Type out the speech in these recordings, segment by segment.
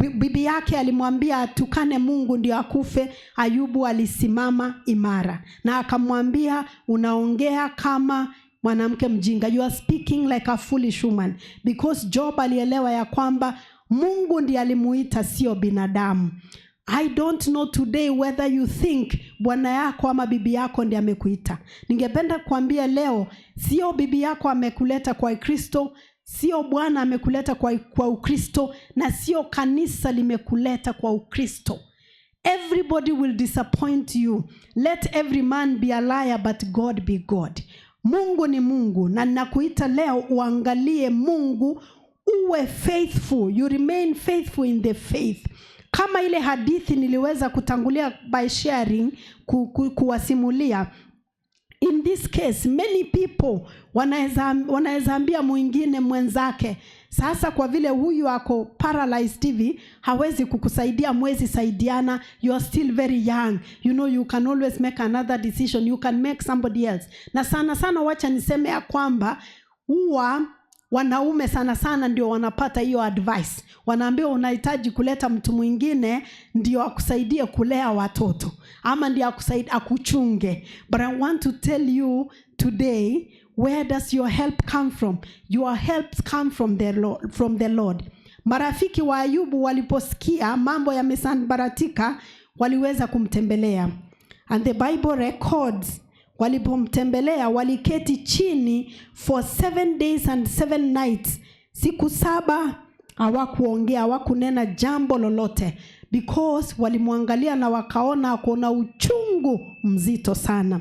Bibi yake alimwambia atukane Mungu ndio akufe. Ayubu alisimama imara na akamwambia, "Unaongea kama mwanamke mjinga. You are speaking like a foolish woman," because Job alielewa ya kwamba Mungu ndiye alimuita, sio binadamu. I don't know today whether you think bwana yako ama bibi yako ndiye amekuita. Ningependa kuambia leo, sio bibi yako amekuleta kwa Kristo, sio bwana amekuleta kwa Ukristo, na sio kanisa limekuleta kwa Ukristo. Everybody will disappoint you. Let every man be a liar, but God be God. Mungu ni Mungu, na ninakuita leo uangalie Mungu, uwe faithful. You remain faithful in the faith. Kama ile hadithi niliweza kutangulia by sharing kuwasimulia, in this case many people wanaweza ambia mwingine mwenzake, "Sasa kwa vile huyu ako paralyzed hivi, hawezi kukusaidia, hamwezi saidiana. You are still very young, you can always make another decision, you can make somebody else." Na sana sana, wacha niseme ya kwamba huwa wanaume sana sana ndio wanapata hiyo advice. Wanaambiwa unahitaji kuleta mtu mwingine ndio akusaidie kulea watoto ama ndio akusaidie akuchunge. But I want to tell you today, where does your help come from? Your help come from the Lord. Marafiki wa Ayubu waliposikia mambo yamesambaratika, waliweza kumtembelea, and the Bible records walipomtembelea waliketi chini for 7 days and 7 nights. Siku 7 hawakuongea, hawakunena jambo lolote, because walimwangalia na wakaona kuna uchungu mzito sana.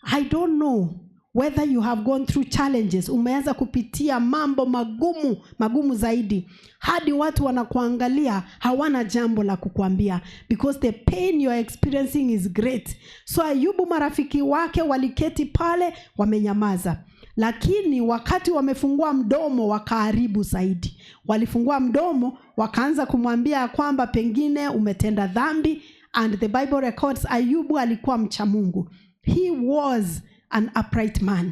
I don't know whether you have gone through challenges, umeanza kupitia mambo magumu, magumu zaidi, hadi watu wanakuangalia hawana jambo la kukuambia, because the pain you are experiencing is great. So Ayubu, marafiki wake waliketi pale wamenyamaza, lakini wakati wamefungua mdomo wakaharibu zaidi. Walifungua mdomo wakaanza kumwambia kwamba pengine umetenda dhambi. And the Bible records Ayubu alikuwa mcha Mungu. He was an upright man.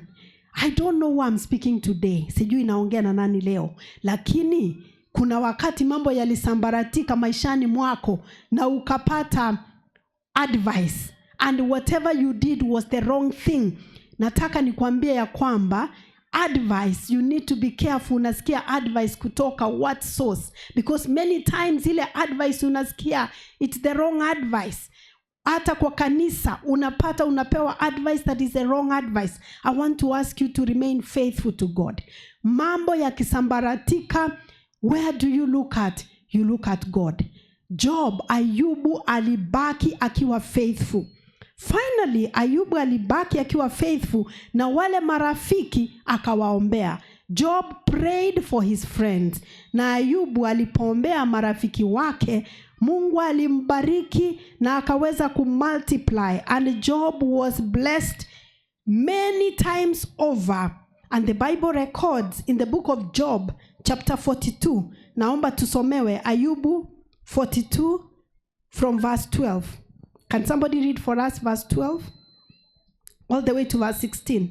I don't know who I'm speaking today. Sijui naongea na nani leo, lakini kuna wakati mambo yalisambaratika maishani mwako na ukapata advice, and whatever you did was the wrong thing. Nataka nikwambie ya kwamba advice, you need to be careful unasikia advice kutoka what source, because many times ile advice unasikia, it's the wrong advice. Hata kwa kanisa unapata unapewa advice that is the wrong advice. I want to ask you to remain faithful to God. Mambo yakisambaratika, where do you look at? You look at God. Job, Ayubu alibaki akiwa faithful. Finally, Ayubu alibaki akiwa faithful na wale marafiki akawaombea. Job prayed for his friends, na Ayubu alipoombea marafiki wake, Mungu alimbariki na akaweza kumultiply, and Job was blessed many times over. And the Bible records in the book of Job chapter 42. Naomba tusomewe Ayubu 42 from verse 12. Can somebody read for us verse 12 all the way to verse 16?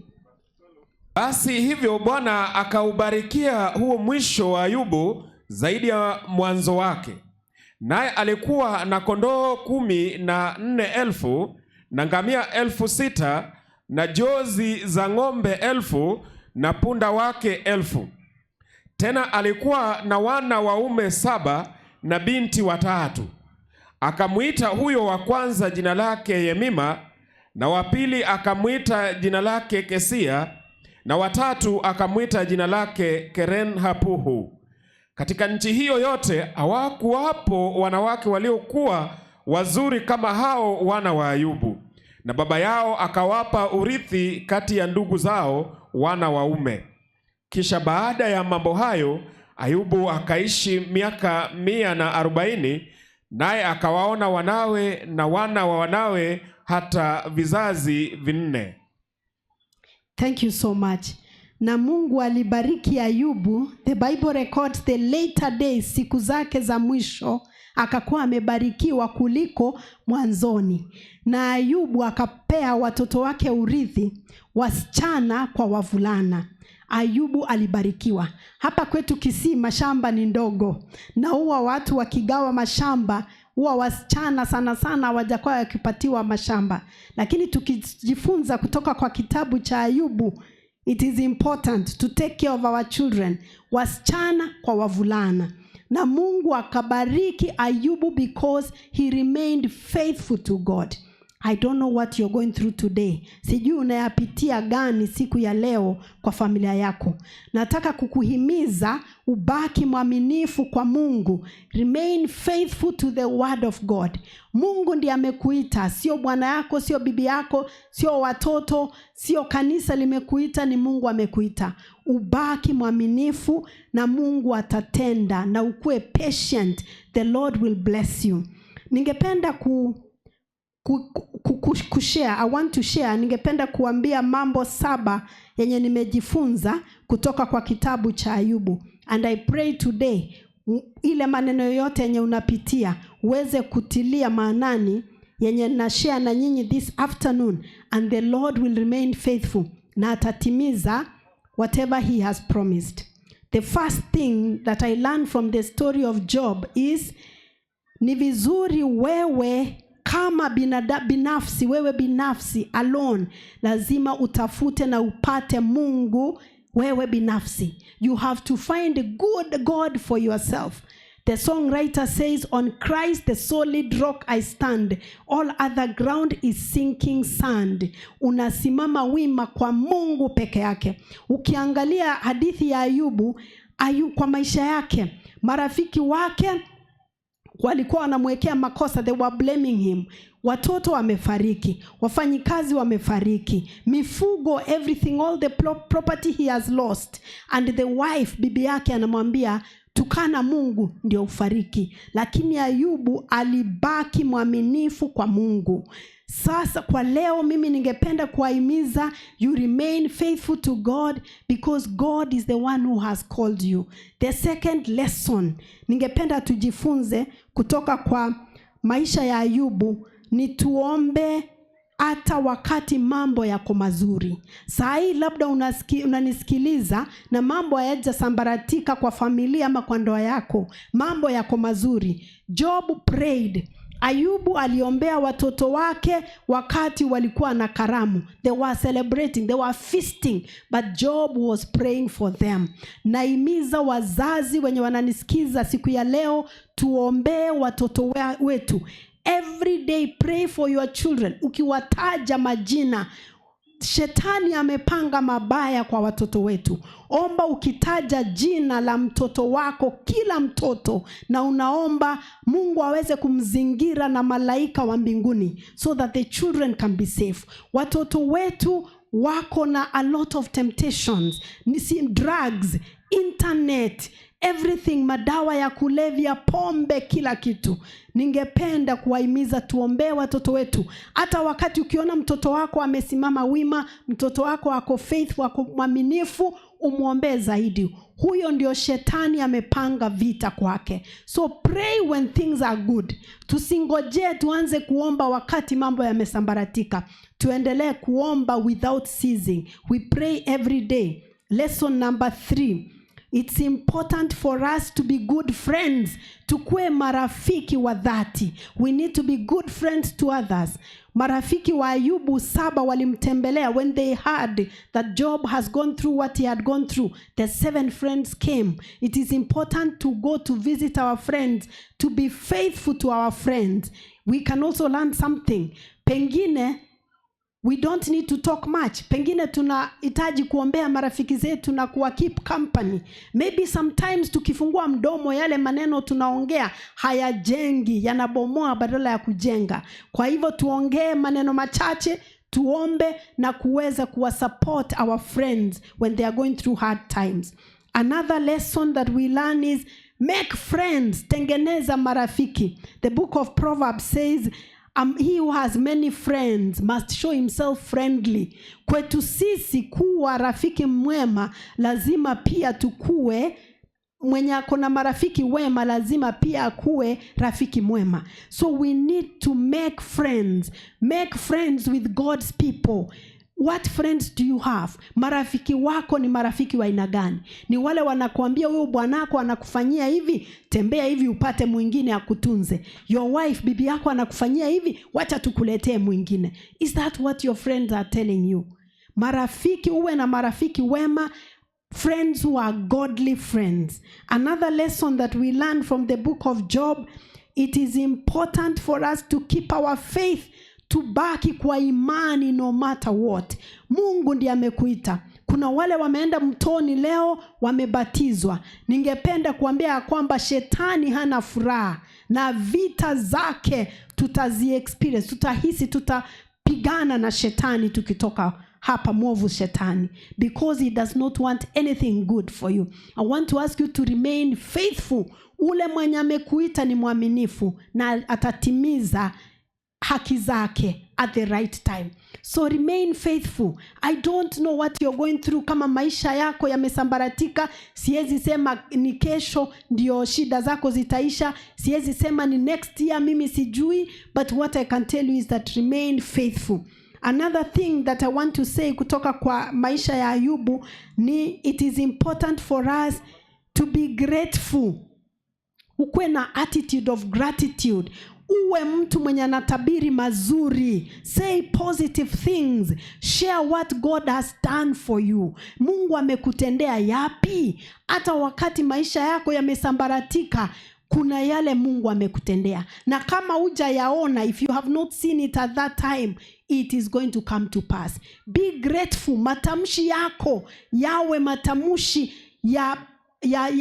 Basi hivyo Bwana akaubarikia huo mwisho wa Ayubu zaidi ya mwanzo wake. Naye alikuwa na kondoo 14,000 na ngamia 6,000 na jozi za ng'ombe 1,000 na punda wake 1,000. Tena alikuwa na wana waume saba na binti watatu. Akamwita huyo wa kwanza jina lake Yemima, na wa pili akamwita jina lake Kesia, na watatu akamwita jina lake Keren Hapuhu. Katika nchi hiyo yote hawakuwapo wanawake waliokuwa wazuri kama hao wana wa Ayubu, na baba yao akawapa urithi kati ya ndugu zao wana waume. Kisha baada ya mambo hayo, Ayubu akaishi miaka 140, naye akawaona wanawe na wana wa wanawe hata vizazi vinne. Thank you so much. Na Mungu alibariki Ayubu. The Bible records the later days, siku zake za mwisho akakuwa amebarikiwa kuliko mwanzoni. Na Ayubu akapea watoto wake urithi, wasichana kwa wavulana. Ayubu alibarikiwa. Hapa kwetu Kisii mashamba ni ndogo, na huwa watu wakigawa mashamba huwa wasichana sana sana hawajakuwa wakipatiwa mashamba, lakini tukijifunza kutoka kwa kitabu cha Ayubu, it is important to take care of our children, wasichana kwa wavulana. Na Mungu akabariki Ayubu because he remained faithful to God. I don't know what you're going through today. Sijui unayapitia gani siku ya leo kwa familia yako. Nataka kukuhimiza ubaki mwaminifu kwa Mungu. Remain faithful to the word of God. Mungu ndiye amekuita, sio bwana yako, sio bibi yako, sio watoto, sio kanisa limekuita, ni Mungu amekuita. Ubaki mwaminifu na Mungu atatenda, na ukuwe patient. The Lord will bless you. Ningependa ku share, I want to share. Ningependa kuambia mambo 7 yenye nimejifunza kutoka kwa kitabu cha Ayubu, and I pray today ile maneno yote yenye unapitia uweze kutilia maanani yenye na share na nyinyi this afternoon, and the Lord will remain faithful na atatimiza whatever he has promised. The first thing that I learned from the story of Job is ni vizuri wewe kama binafsi, wewe binafsi alone, lazima utafute na upate Mungu wewe binafsi. You have to find good God for yourself. The songwriter says, "On Christ the solid rock I stand, all other ground is sinking sand." Unasimama wima kwa Mungu peke yake. Ukiangalia hadithi ya Ayubu, kwa maisha yake, marafiki wake walikuwa wanamwekea makosa, they were blaming him. Watoto wamefariki, wafanyikazi wamefariki, mifugo, everything, all the property he has lost. And the wife, bibi yake, anamwambia, "Tukana Mungu ndio ufariki." Lakini Ayubu alibaki mwaminifu kwa Mungu. Sasa kwa leo mimi ningependa kuwahimiza, you remain faithful to God because God is the one who has called you. The second lesson ningependa tujifunze kutoka kwa maisha ya Ayubu ni tuombe hata wakati mambo yako mazuri. Saa hii labda unanisikiliza na mambo hayajasambaratika kwa familia ama kwa ndoa yako, mambo yako mazuri. Job prayed. Ayubu aliombea watoto wake wakati walikuwa na karamu. They were celebrating, they were feasting, but Job was praying for them. Nahimiza wazazi wenye wananisikiza siku ya leo, tuombee watoto wetu. Every day pray for your children. Ukiwataja majina, shetani amepanga mabaya kwa watoto wetu. Omba ukitaja jina la mtoto wako, kila mtoto, na unaomba Mungu aweze kumzingira na malaika wa mbinguni so that the children can be safe. Watoto wetu wako na a lot of temptations, ni si drugs, internet, everything, madawa ya kulevya, pombe, kila kitu. Ningependa kuwahimiza tuombee watoto wetu. Hata wakati ukiona mtoto wako amesimama wima, mtoto wako ako faithful, ako mwaminifu, umwombee zaidi. Huyo ndio shetani amepanga vita kwake. So pray when things are good. Tusingojee tuanze kuomba wakati mambo yamesambaratika. Tuendelee kuomba without ceasing. We pray every day. Lesson number 3. It's important for us to be good friends. Tukue marafiki wa dhati. We need to be good friends to others. Marafiki wa Ayubu 7 walimtembelea when they heard that Job has gone through what he had gone through. The 7 friends came. It is important to go to visit our friends, to be faithful to our friends. We can also learn something. Pengine we don't need to talk much. Pengine tunahitaji kuombea marafiki zetu na kuwa keep company. Maybe sometimes tukifungua mdomo, yale maneno tunaongea hayajengi, yanabomoa badala ya kujenga. Kwa hivyo tuongee maneno machache, tuombe na kuweza kuwa support our friends when they are going through hard times. Another lesson that we learn is make friends, tengeneza marafiki. The book of Proverbs says, he who has many friends must show himself friendly. Kwetu sisi kuwa rafiki mwema, lazima pia tukue mwenye ako na marafiki wema, lazima pia akuwe rafiki mwema. So we need to make friends. Make friends with God's people. What friends do you have? Marafiki wako ni marafiki wa aina gani? Ni wale wanakuambia huyu bwanako anakufanyia hivi, tembea hivi upate mwingine akutunze. Your wife, bibi yako anakufanyia hivi, wacha tukuletee mwingine. Is that what your friends are telling you? Marafiki, uwe na marafiki wema, friends who are godly friends. Another lesson that we learn from the book of Job, it is important for us to keep our faith, tubaki kwa imani no matter what. Mungu ndiye amekuita. Kuna wale wameenda mtoni leo wamebatizwa. Ningependa kuambia ya kwamba shetani hana furaha na vita zake tutazi experience, tutahisi, tutapigana na shetani tukitoka hapa, mwovu shetani, because he does not want anything good for you. I want to ask you to remain faithful. Ule mwenye amekuita ni mwaminifu na atatimiza haki zake at the right time. So remain faithful. I don't know what you're going through. Kama maisha yako yamesambaratika, siwezi sema ni kesho ndio shida zako zitaisha, siwezi sema ni next year, mimi sijui, but what I can tell you is that remain faithful. Another thing that I want to say kutoka kwa maisha ya Ayubu ni it is important for us to be grateful. Ukuwe na attitude of gratitude. Uwe mtu mwenye anatabiri mazuri. Say positive things. Share what God has done for you. Mungu amekutendea yapi? Hata wakati maisha yako yamesambaratika, kuna yale Mungu amekutendea, na kama hujayaona, if you have not seen it at that time, it is going to come to pass. Be grateful. Matamshi yako yawe matamshi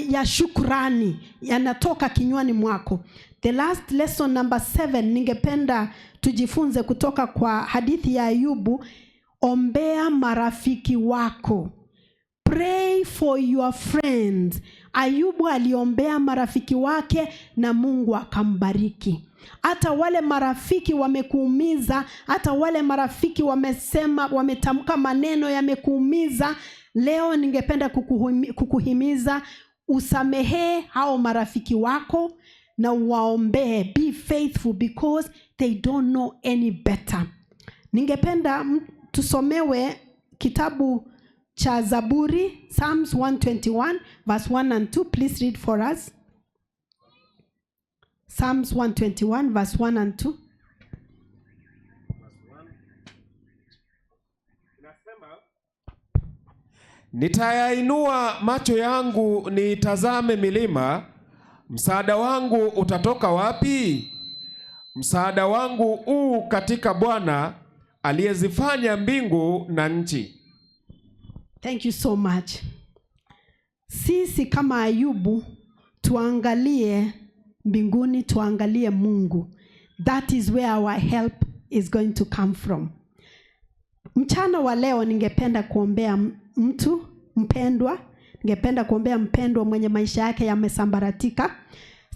ya shukrani yanatoka kinywani mwako. The last lesson, number 7, ningependa tujifunze kutoka kwa hadithi ya Ayubu: ombea marafiki wako. Pray for your friends. Ayubu aliombea marafiki wake na Mungu akambariki. Hata wale marafiki wamekuumiza, hata wale marafiki wamesema, wametamka maneno yamekuumiza, leo ningependa kukuhimiza usamehee hao marafiki wako na uwaombee. Be faithful because they don't know any better. Ningependa tusomewe kitabu cha Zaburi, Psalms 121 verse 1 and 2. Please read for us Psalms 121 verse 1 and 2. Inasema, "Nitayainua macho yangu niitazame milima, msaada wangu utatoka wapi? Msaada wangu u katika Bwana aliyezifanya mbingu na nchi." Thank you so much. Sisi kama Ayubu tuangalie mbinguni, tuangalie Mungu. That is where our help is going to come from. Mchana wa leo ningependa kuombea mtu mpendwa, ningependa kuombea mpendwa mwenye maisha yake yamesambaratika.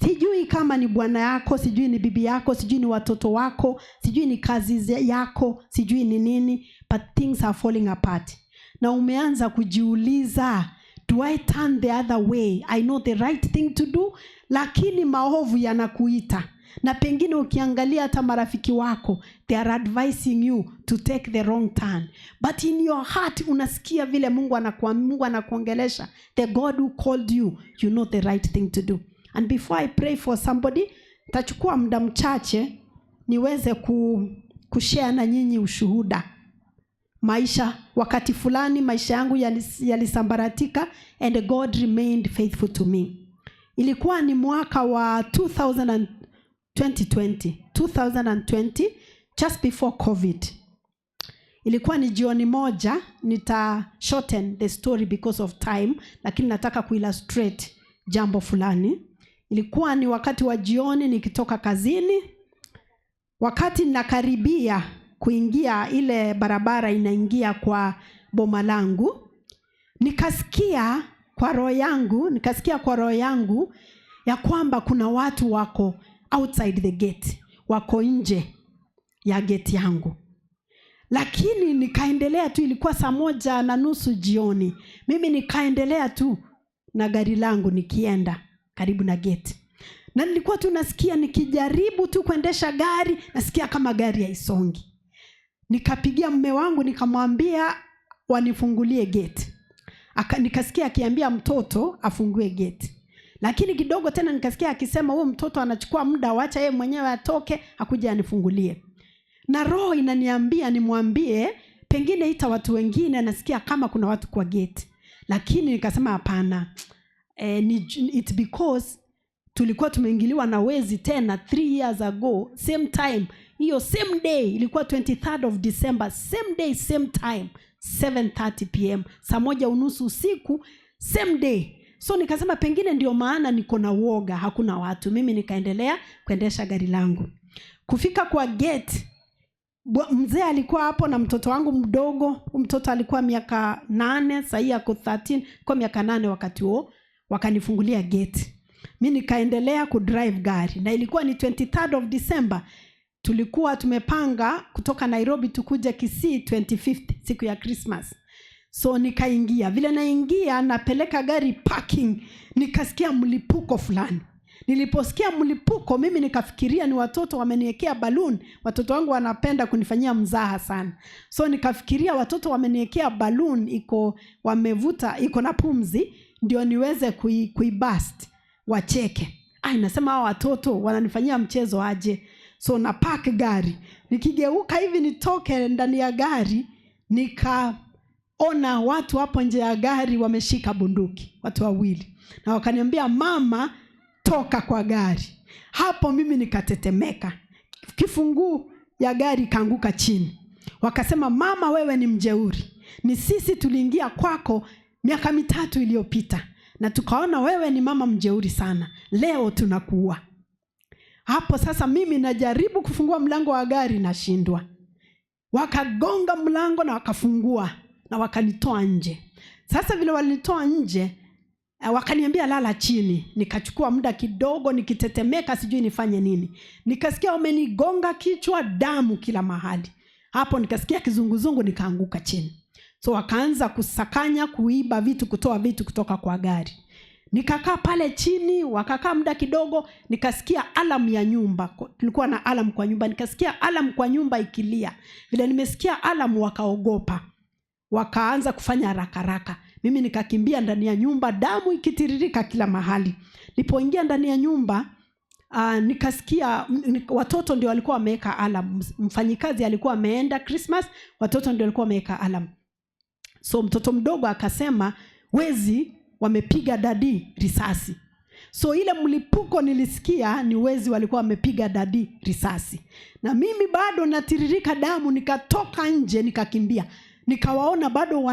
Sijui kama ni bwana yako, sijui ni bibi yako, sijui ni watoto wako, sijui ni kazi yako, sijui ni nini, but things are falling apart. Na umeanza kujiuliza, do I turn the other way? I know the right thing to do, lakini maovu yanakuita. Na pengine ukiangalia hata marafiki wako, they are advising you to take the wrong turn. But in your heart unasikia vile Mungu anakuongelesha. The God who called you, you know the right thing to do. And before I pray for somebody, tachukua muda mchache niweze kushare na nyinyi ushuhuda. Maisha wakati fulani maisha yangu yalisambaratika and God remained faithful to me. Ilikuwa ni mwaka wa 2000 and 2020, 2020, just before COVID. Ilikuwa ni jioni moja. Nita shorten the story because of time, lakini nataka kuillustrate jambo fulani. Ilikuwa ni wakati wa jioni nikitoka kazini. Wakati nakaribia kuingia ile barabara inaingia kwa boma langu, nikasikia kwa roho yangu ya kwamba kuna watu wako outside the gate, wako nje ya gate yangu. Lakini nikaendelea tu, ilikuwa 1:30 jioni. Mimi nikaendelea tu na gari langu nikienda karibu na gate. Na nilikuwa tu nasikia nikijaribu tu kuendesha gari, nasikia kama gari haisongi. Nikapigia mume wangu, nikamwambia wanifungulie gate. Nikasikia akiambia mtoto afungue gate, lakini kidogo tena nikasikia akisema huyu mtoto anachukua muda, wacha yeye mwenyewe atoke akuje anifungulie. Na roho inaniambia nimwambie pengine ita watu wengine, nasikia kama kuna watu kwa gate, lakini nikasema hapana. It's because tulikuwa tumeingiliwa na wezi tena 3 years ago, same time, hiyo same day, ilikuwa 23rd of December, same day, same time, 7:30 p.m., saa 1:30 usiku, same day. So nikasema pengine ndio maana niko na uoga, hakuna watu. Mimi nikaendelea kuendesha gari langu. Kufika kwa gate, mzee alikuwa hapo na mtoto wangu mdogo. Mtoto alikuwa miaka 8, sahii ako 13, kwa miaka 8 wakati huo. Wakanifungulia gate, mi nikaendelea kudrive gari, na ilikuwa ni 23rd of December. Tulikuwa tumepanga kutoka Nairobi tukuje Kisii 25th, siku ya Christmas. So nikaingia. Vile naingia, napeleka gari parking, nikasikia mlipuko fulani. Niliposikia mlipuko, mimi nikafikiria ni watoto wameniwekea balloon. Watoto wangu wanapenda kunifanyia mzaha sana, so nikafikiria watoto wameniwekea balloon, iko wamevuta, iko na pumzi, ndio niweze kuiburst wacheke. Ai, nasema hawa watoto wananifanyia mchezo aje? So na park gari, nikigeuka hivi nitoke ndani ya gari, nikaona watu hapo nje ya gari wameshika bunduki, watu wawili, na wakaniambia, "Mama, toka kwa gari." Hapo mimi nikatetemeka, kifunguu ya gari ikaanguka chini. Wakasema, "Mama, wewe ni mjeuri, ni sisi tuliingia kwako miaka 3 iliyopita na tukaona wewe ni mama mjeuri sana, leo tunakuua." Hapo sasa mimi najaribu kufungua mlango wa gari, nashindwa. Wakagonga mlango na wakafungua na wakanitoa nje. Sasa vile walinitoa nje, wakaniambia lala chini. Nikachukua muda kidogo nikitetemeka, sijui nifanye nini. Nikasikia wamenigonga kichwa, damu kila mahali. Hapo nikasikia kizunguzungu, nikaanguka chini. So wakaanza kusakanya, kuiba vitu, kutoa vitu kutoka kwa gari. Nikakaa pale chini, wakakaa muda kidogo, nikasikia alarm ya nyumba. Tulikuwa na alarm kwa nyumba. Nikasikia alarm kwa nyumba ikilia. Vile nimesikia alarm, wakaogopa, wakaanza kufanya haraka haraka. Mimi nikakimbia ndani ya nyumba, damu ikitiririka kila mahali. Nilipoingia ndani ya nyumba, nikasikia watoto ndio walikuwa wameweka alarm. Mfanyikazi alikuwa ameenda Christmas, watoto ndio walikuwa wameweka alarm. So mtoto mdogo akasema wezi wamepiga daddy risasi. So ile mlipuko nilisikia ni wezi walikuwa wamepiga daddy risasi, na mimi bado natiririka damu. Nikatoka nje, nikakimbia, nikawaona bado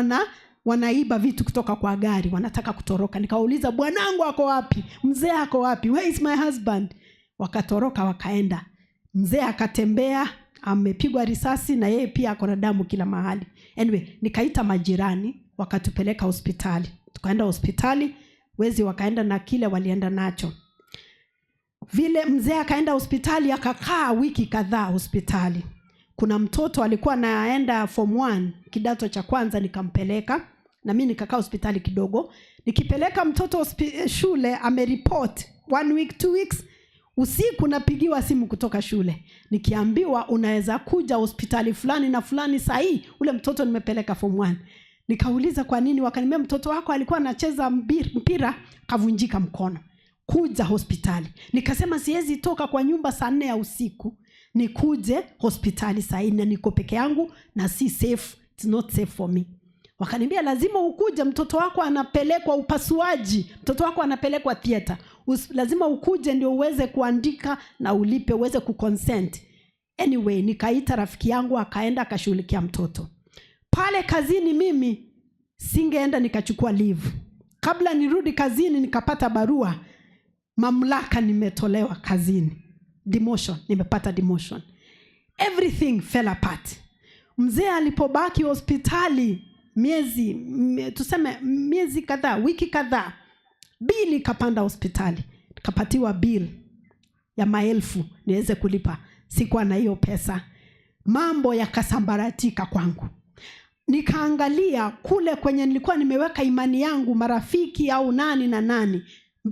wanaiba vitu kutoka kwa gari, wanataka kutoroka. Nikawauliza, "Bwanangu ako wapi? Mzee ako wapi? Where is my husband?" Wakatoroka, wakaenda. Mzee akatembea amepigwa risasi na yeye pia ako na damu kila mahali. Anyway, nikaita majirani, wakatupeleka hospitali. Tukaenda hospitali, wezi wakaenda na kile walienda nacho. Vile mzee akaenda hospitali, akakaa wiki kadhaa hospitali. Kuna mtoto alikuwa naenda form 1, kidato cha kwanza, nikampeleka na mi nikakaa hospitali kidogo. Nikipeleka mtoto shule, ameripot one week, 2 weeks, usiku napigiwa simu kutoka shule nikiambiwa, "Unaweza kuja hospitali fulani na fulani sahii?" Ule mtoto nimepeleka form 1. Nikauliza kwa nini, wakaniambia, "Mtoto wako alikuwa anacheza mpira kavunjika mkono, kuja hospitali." Nikasema siwezi toka kwa nyumba saa 4 ya usiku nikuje hospitali saa hii, na niko peke yangu na si safe, it's not safe for me. Wakaniambia, "Lazima ukuje, mtoto wako anapelekwa upasuaji, mtoto wako anapelekwa theater. Lazima ukuje ndio uweze kuandika na ulipe, uweze kuconsent." Anyway, nikaita rafiki yangu, akaenda akashughulikia mtoto. Pale kazini mimi singeenda nikachukua leave. Kabla nirudi kazini, nikapata barua mamlaka, nimetolewa kazini, demotion, nimepata demotion. Everything fell apart. Mzee alipobaki hospitali miezi tuseme miezi kadhaa, wiki kadhaa, bili ikapanda hospitali. Nikapatiwa bill ya maelfu niweze kulipa. Sikuwa na hiyo pesa. Mambo yakasambaratika kwangu. Nikaangalia kule kwenye nilikuwa nimeweka imani yangu, marafiki au nani na nani,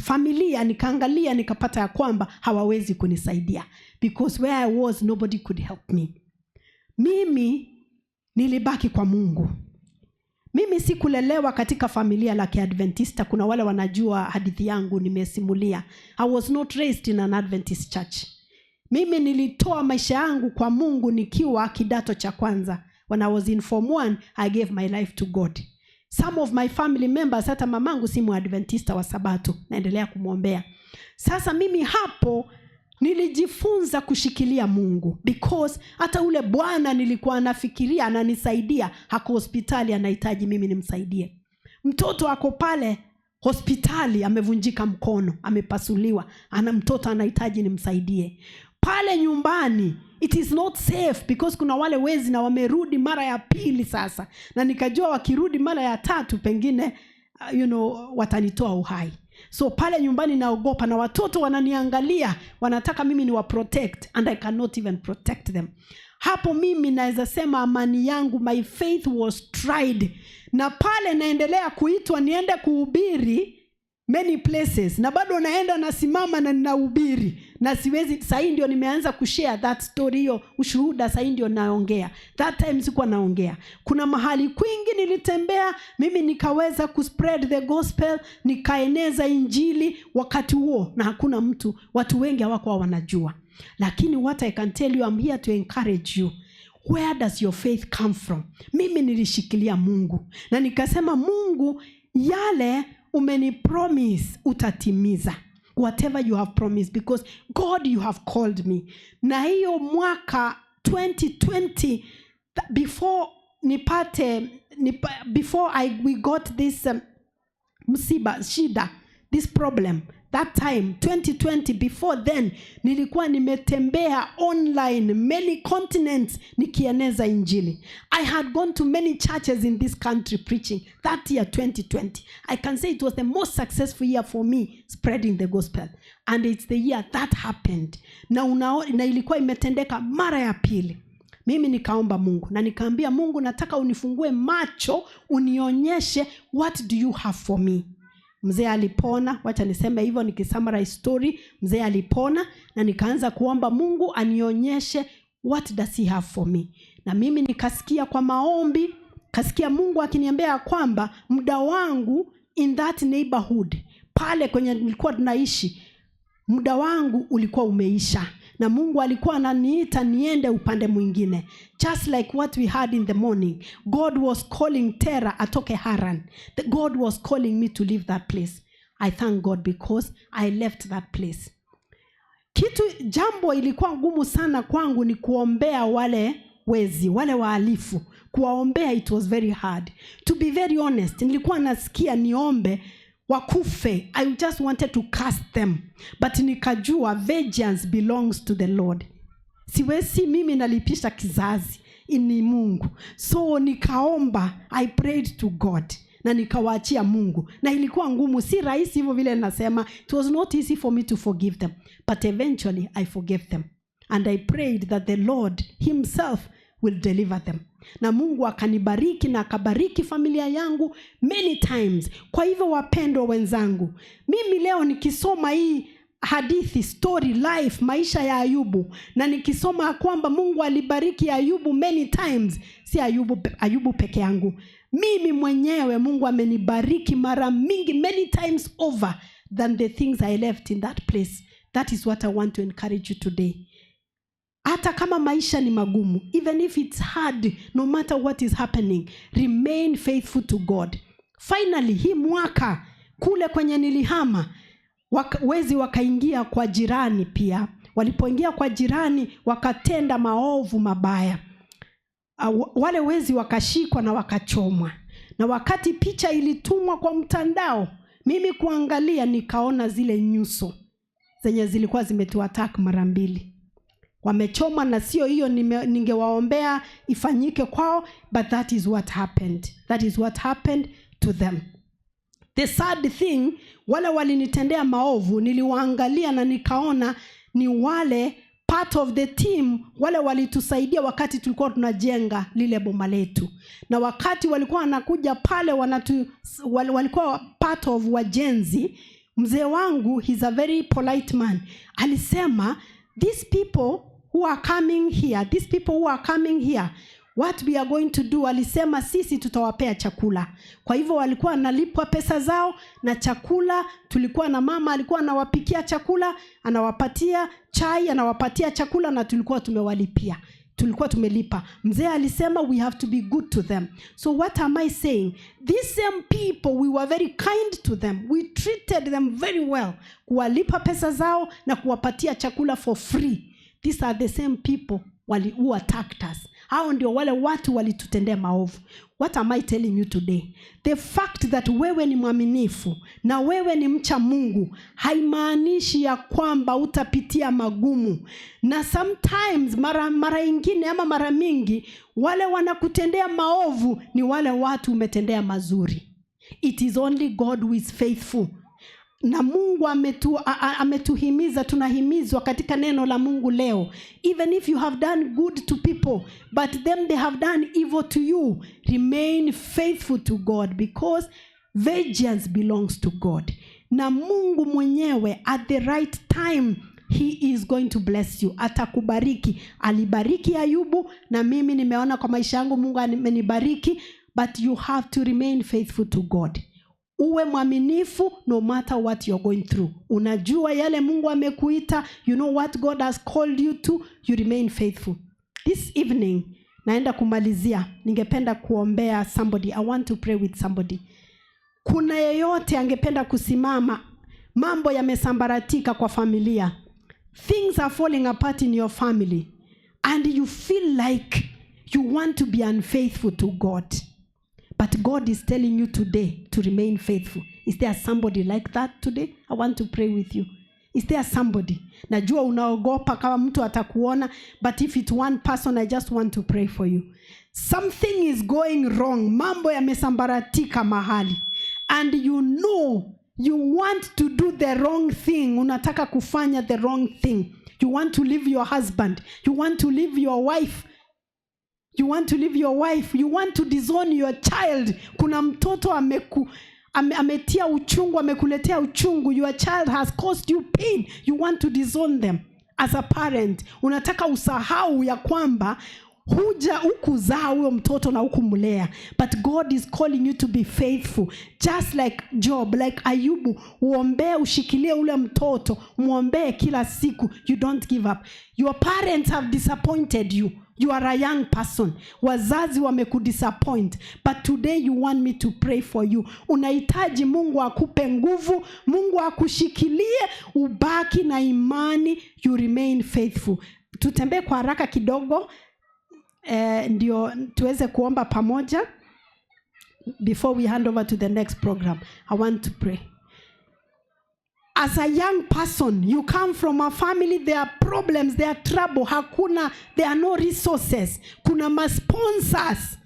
familia, nikaangalia, nikapata ya kwamba hawawezi kunisaidia, because where I was, nobody could help me. Mimi nilibaki kwa Mungu. Mimi sikulelewa katika familia la Kiadventista. Kuna wale wanajua hadithi yangu, nimesimulia. I was not raised in an Adventist church. Mimi nilitoa maisha yangu kwa Mungu nikiwa kidato cha kwanza. When I was in form 1, I gave my life to God. Some of my family members, hata mamangu si Muadventista wa Sabato, naendelea kumwombea. Sasa mimi hapo nilijifunza kushikilia Mungu, because hata ule bwana nilikuwa nafikiria ananisaidia ako hospitali, anahitaji mimi nimsaidie. Mtoto ako pale hospitali, amevunjika mkono, amepasuliwa, ana mtoto anahitaji nimsaidie. Pale nyumbani it is not safe because kuna wale wezi na wamerudi mara ya pili sasa, na nikajua wakirudi mara ya tatu pengine watanitoa uhai. So pale nyumbani naogopa, na watoto wananiangalia, wanataka mimi niwa protect, and I cannot even protect them. Hapo mimi naweza sema amani yangu, my faith was tried. Na pale naendelea kuitwa niende kuhubiri many places, na bado naenda, nasimama na ninahubiri, na siwezi. Sahii ndio nimeanza kushare that story, hiyo ushuhuda, sahii ndio naongea. That time sikuwa naongea. Kuna mahali kwingi nilitembea mimi, nikaweza kuspread the gospel, nikaeneza injili wakati huo, na hakuna mtu, watu wengi hawakuwa wanajua. Lakini what I can tell you, I'm here to encourage you: where does your faith come from? Mimi nilishikilia Mungu na nikasema, "Mungu, yale umenipromise utatimiza, whatever you have promised, because God, you have called me." Na hiyo mwaka 2020, before nipate nipa, before we got this msiba, shida, this problem, that time 2020, before then nilikuwa nimetembea online many continents nikieneza injili. I had gone to many churches in this country preaching that year 2020. I can say it was the most successful year for me spreading the gospel, and it's the year that happened. Na ilikuwa imetendeka mara ya pili. Mimi nikaomba Mungu na nikaambia Mungu, "Nataka unifungue macho, unionyeshe what do you have for me." Mzee alipona, wacha niseme hivyo nikisummarize story. Mzee alipona na nikaanza kuomba Mungu anionyeshe what does he have for me. Na mimi nikasikia kwa maombi, kasikia Mungu akiniambia ya kwamba muda wangu in that neighborhood, pale kwenye nilikuwa tunaishi, muda wangu ulikuwa umeisha na Mungu alikuwa ananiita niende upande mwingine. Just like what we had in the morning, God was calling Terah atoke Haran. God was calling me to leave that place. I thank God because I left that place. Kitu jambo ilikuwa ngumu sana kwangu ni kuombea wale wezi, wale wahalifu. Kuwaombea, it was very hard. To be very honest, nilikuwa nasikia niombe wakufe. I just wanted to curse them, but nikajua vengeance belongs to the Lord. Siwezi mimi nalipisha kizazi, ni Mungu. So nikaomba, I prayed to God na nikawaachia Mungu. Na ilikuwa ngumu, si rahisi hivyo vile nasema. It was not easy for me to forgive them, but eventually I forgave them and I prayed that the Lord himself will deliver them. Na Mungu akanibariki na akabariki familia yangu many times. Kwa hivyo, wapendwa wenzangu, mimi leo nikisoma hii hadithi, story, life, maisha ya Ayubu, na nikisoma kwamba Mungu alibariki Ayubu many times, si Ayubu peke yangu, mimi mwenyewe Mungu amenibariki mara mingi, many times over than the things I left in that place. That is what I want to encourage you today. Hata kama maisha ni magumu, even if it's hard, no matter what is happening, remain faithful to God. Finally, hii mwaka kule kwenye nilihama, wezi wakaingia kwa jirani pia. Walipoingia kwa jirani, wakatenda maovu mabaya. Wale wezi wakashikwa na wakachomwa. Na wakati picha ilitumwa kwa mtandao, mimi kuangalia, nikaona zile nyuso zenye zilikuwa zimetuattack mara mbili, wamechoma. Na sio hiyo ningewaombea ifanyike kwao, but that is what happened. That is what happened to them. The sad thing, wale walinitendea maovu, niliwaangalia na nikaona ni wale part of the team, wale walitusaidia wakati tulikuwa tunajenga lile boma letu. Na wakati walikuwa wanakuja pale walikuwa part of wajenzi. Mzee wangu, he's a very polite man, alisema these people who are coming here, these people who are coming here, what we are going to do, alisema sisi tutawapea chakula. Kwa hivyo walikuwa wanalipwa pesa zao na chakula. Tulikuwa na mama alikuwa anawapikia chakula, anawapatia chai, anawapatia chakula, na tulikuwa tumewalipia, tulikuwa tumelipa. Mzee alisema we have to be good to them. So what am I saying? These same people, we were very kind to them. We treated them very well, kuwalipa pesa zao na kuwapatia chakula for free. These are the same people who attacked us. Hao ndio wale watu walitutendea maovu. What am I telling you today? The fact that wewe ni mwaminifu na wewe ni mcha Mungu haimaanishi ya kwamba utapitia magumu. Na sometimes, mara ingine ama mara mingi, wale wanakutendea maovu ni wale watu umetendea mazuri. It is only God who is faithful. Na Mungu ametuhimiza, tunahimizwa katika neno la Mungu leo, even if you have done good to people but them they have done evil to you, remain faithful to God, because vengeance belongs to God. Na Mungu mwenyewe, at the right time, he is going to bless you, atakubariki. Alibariki Ayubu, na mimi nimeona kwa maisha yangu Mungu amenibariki. But you have to remain faithful to God. Uwe mwaminifu no matter what you're going through. Unajua yale Mungu amekuita, you know what God has called you to, you remain faithful. This evening naenda kumalizia. Ningependa kuombea somebody. I want to pray with somebody. Kuna yeyote angependa kusimama? Mambo yamesambaratika kwa familia. Things are falling apart in your family and you feel like you want to be unfaithful to God, but God is telling you today to remain faithful. Is there somebody like that today? I want to pray with you. Is there somebody? Najua unaogopa kama mtu atakuona, but if it's one person, I just want to pray for you. Something is going wrong. Mambo yamesambaratika mahali. And you know you want to do the wrong thing. Unataka kufanya the wrong thing. You want to leave your husband. You want to leave your wife. You want to leave your wife. You want to disown your child. Kuna mtoto ametia uchungu, amekuletea uchungu. Your child has caused you pain. You want to disown them as a parent. Unataka usahau ya kwamba huja hukuzaa huyo mtoto na hukumlea. But God is calling you to be faithful, just like Job, like Ayubu. Uombee, ushikilie ule mtoto, mwombee kila siku. You don't give up. Your parents have disappointed you. You are a young person. Wazazi wamekudisappoint, but today you want me to pray for you. Unahitaji Mungu akupe nguvu, Mungu akushikilie, ubaki na imani, you remain faithful. Tutembee kwa haraka kidogo, ndio tuweze kuomba pamoja before we hand over to the next program. I want to pray. As a young person, you come from a family, there are problems, there are trouble, hakuna, there are no resources. Kuna masponsors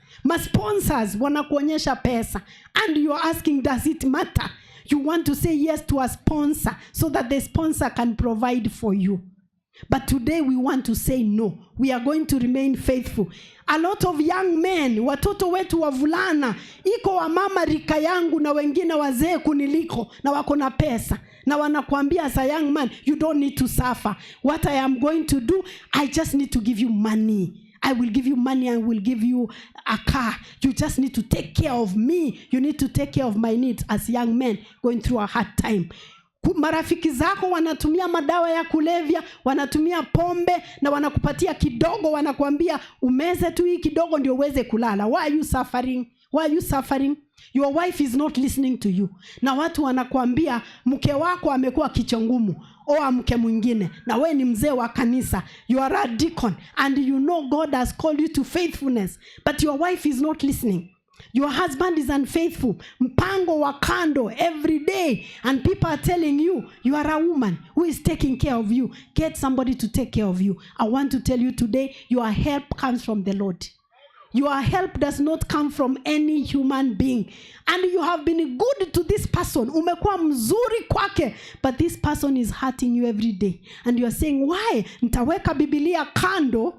wanakuonyesha pesa, and you are asking, does it matter? You want to say yes to a sponsor so that the sponsor can provide for you. But today we want to say no. We are going to remain faithful. A lot of young men, watoto wetu wavulana, iko wamama rika yangu na wengine wazee kuniliko na wako na pesa, na wanakuambia, as a young man, you don't need to suffer. What I am going to do, I just need to give you money. I will give you money. I will give you a car. You just need to take care of me. You need to take care of my needs, as young men going through a hard time. Marafiki zako wanatumia madawa ya kulevya, wanatumia pombe, na wanakupatia kidogo, wanakuambia umeze tu hii kidogo ndio uweze kulala. Why are you suffering? Why are you suffering? Your wife is not listening to you. Na watu wanakuambia mke wako amekuwa kichwa ngumu, oa mke mwingine. Na we ni mzee wa kanisa. You are a deacon and you know God has called you to faithfulness, but your wife is not listening. Your husband is unfaithful. Mpango wa kando every day. And people are telling you, you are a woman who is taking care of you. Get somebody to take care of you. I want to tell you today, your help comes from the Lord. Your help does not come from any human being. And you have been good to this person. Umekuwa mzuri kwake. But this person is hurting you every day. And you are saying, why? Nitaweka Biblia kando,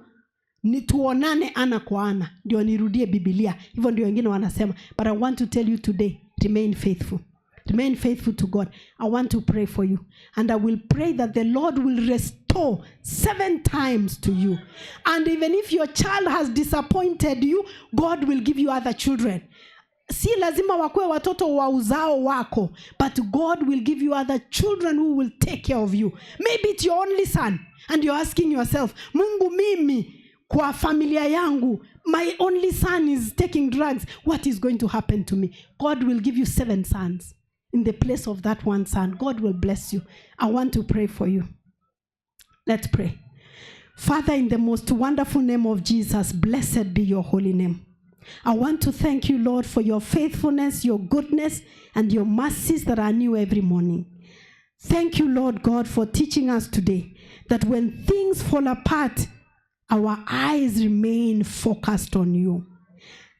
ni tuonane ana kwa ana ndio nirudie Bibilia. Hivyo ndio wengine wanasema. But I want to tell you today, remain faithful. Remain faithful to God. I want to pray for you, and I will pray that the Lord will restore. restore 7 times to you. And even if your child has disappointed you, God will give you other children. Si lazima wakuwe watoto wa uzao wako, but God will give you other children who will take care of you. Maybe it's your only son and you're asking yourself, Mungu, mimi kwa familia yangu, my only son is taking drugs. What is going to happen to me? God will give you 7 sons in the place of that one son. God will bless you. I want to pray for you. Let's pray. Father, in the most wonderful name of Jesus, blessed be your holy name. I want to thank you, Lord, for your faithfulness, your goodness, and your mercies that are new every morning. Thank you, Lord God, for teaching us today that when things fall apart, our eyes remain focused on you.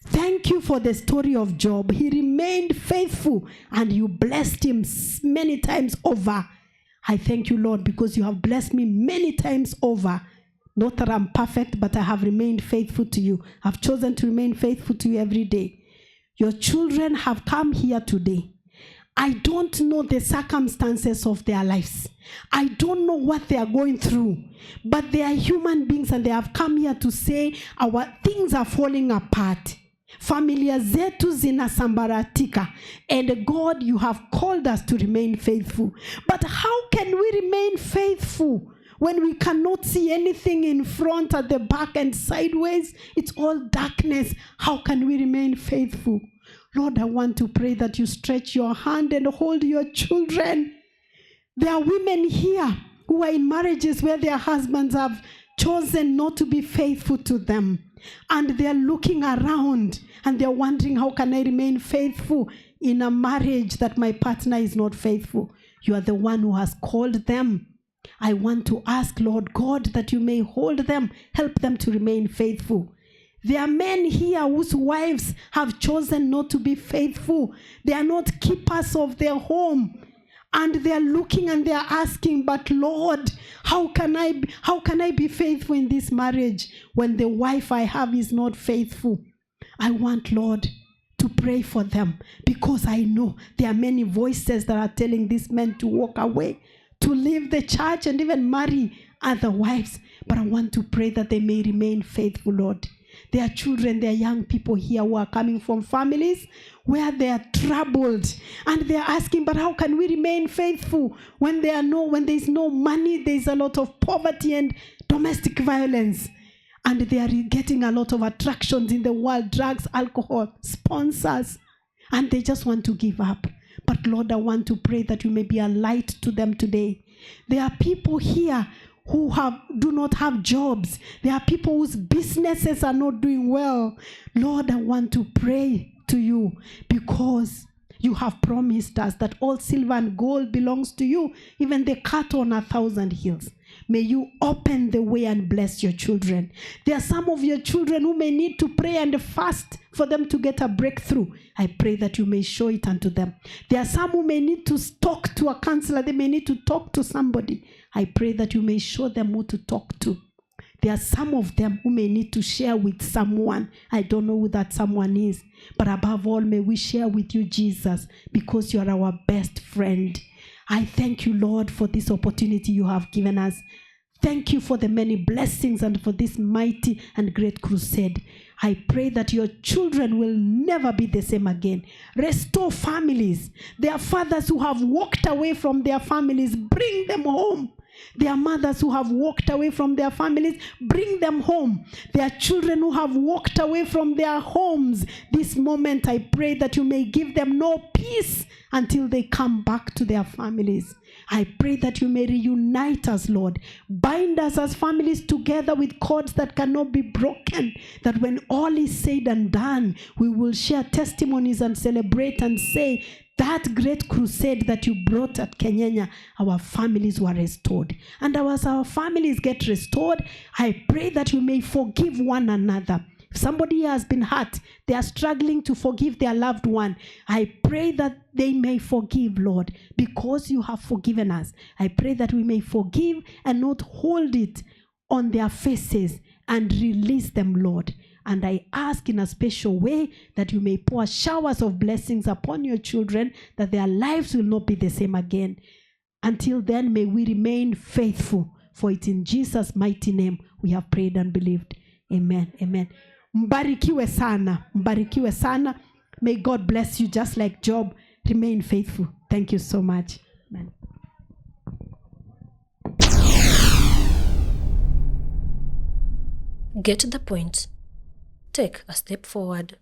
Thank you for the story of Job. He remained faithful and you blessed him many times over. I thank you, Lord, because you have blessed me many times over. Not that I'm perfect, but I have remained faithful to you. I've chosen to remain faithful to you every day. Your children have come here today. I don't know the circumstances of their lives. I don't know what they are going through, but they are human beings and they have come here to say our things are falling apart. Familia zetu zinasambaratika. And God, you have called us to remain faithful. But how can we remain faithful when we cannot see anything in front, at the back, and sideways? It's all darkness. How can we remain faithful? Lord, I want to pray that you stretch your hand and hold your children. There are women here who are in marriages where their husbands have chosen not to be faithful to them. And they're looking around and they're wondering, how can I remain faithful in a marriage that my partner is not faithful? You are the one who has called them. I want to ask, Lord God, that you may hold them, help them to remain faithful. There are men here whose wives have chosen not to be faithful. They are not keepers of their home. And they are looking and they are asking, but Lord, how can I be faithful in this marriage when the wife I have is not faithful? I want, Lord, to pray for them, because I know there are many voices that are telling these men to walk away, to leave the church and even marry other wives. But I want to pray that they may remain faithful, Lord. There are children, there are young people here who are coming from families where they are troubled and they are asking, but how can we remain faithful when there is no money, there is a lot of poverty and domestic violence. And they are getting a lot of attractions in the world, drugs, alcohol, sponsors, and they just want to give up. But Lord, I want to pray that you may be a light to them today. There are people here who do not have jobs. There are people whose businesses are not doing well. Lord, I want to pray to you, because you have promised us that all silver and gold belongs to you, even the cattle on 1,000 hills. May you open the way and bless your children. There are some of your children who may need to pray and fast for them to get a breakthrough. I pray that you may show it unto them. There are some who may need to talk to a counselor. They may need to talk to somebody. I pray that you may show them who to talk to. There are some of them who may need to share with someone. I don't know who that someone is. But above all, may we share with you, Jesus, because you are our best friend. I thank you, Lord, for this opportunity you have given us. Thank you for the many blessings and for this mighty and great crusade. I pray that your children will never be the same again. Restore families. There are fathers who have walked away from their families. Bring them home. There are mothers who have walked away from their families. Bring them home. There are children who have walked away from their homes. This moment, I pray that you may give them no peace until they come back to their families. I pray that you may reunite us, Lord. Bind us as families together with cords that cannot be broken, that when all is said and done, we will share testimonies and celebrate and say, that great crusade that you brought at Kenyenya, our families were restored. And as our families get restored, I pray that you may forgive one another. If somebody has been hurt, they are struggling to forgive their loved one, I pray that they may forgive, Lord, because you have forgiven us. I pray that we may forgive and not hold it on their faces and release them, Lord. And I ask in a special way that you may pour showers of blessings upon your children, that their lives will not be the same again. Until then, may we remain faithful For it's in Jesus' mighty name we have prayed and believed. Amen. Amen. Mbarikiwe sana. Mbarikiwe sana. May God bless you just like Job. Remain faithful. Thank you so much. Amen. Get the point. Take a step forward.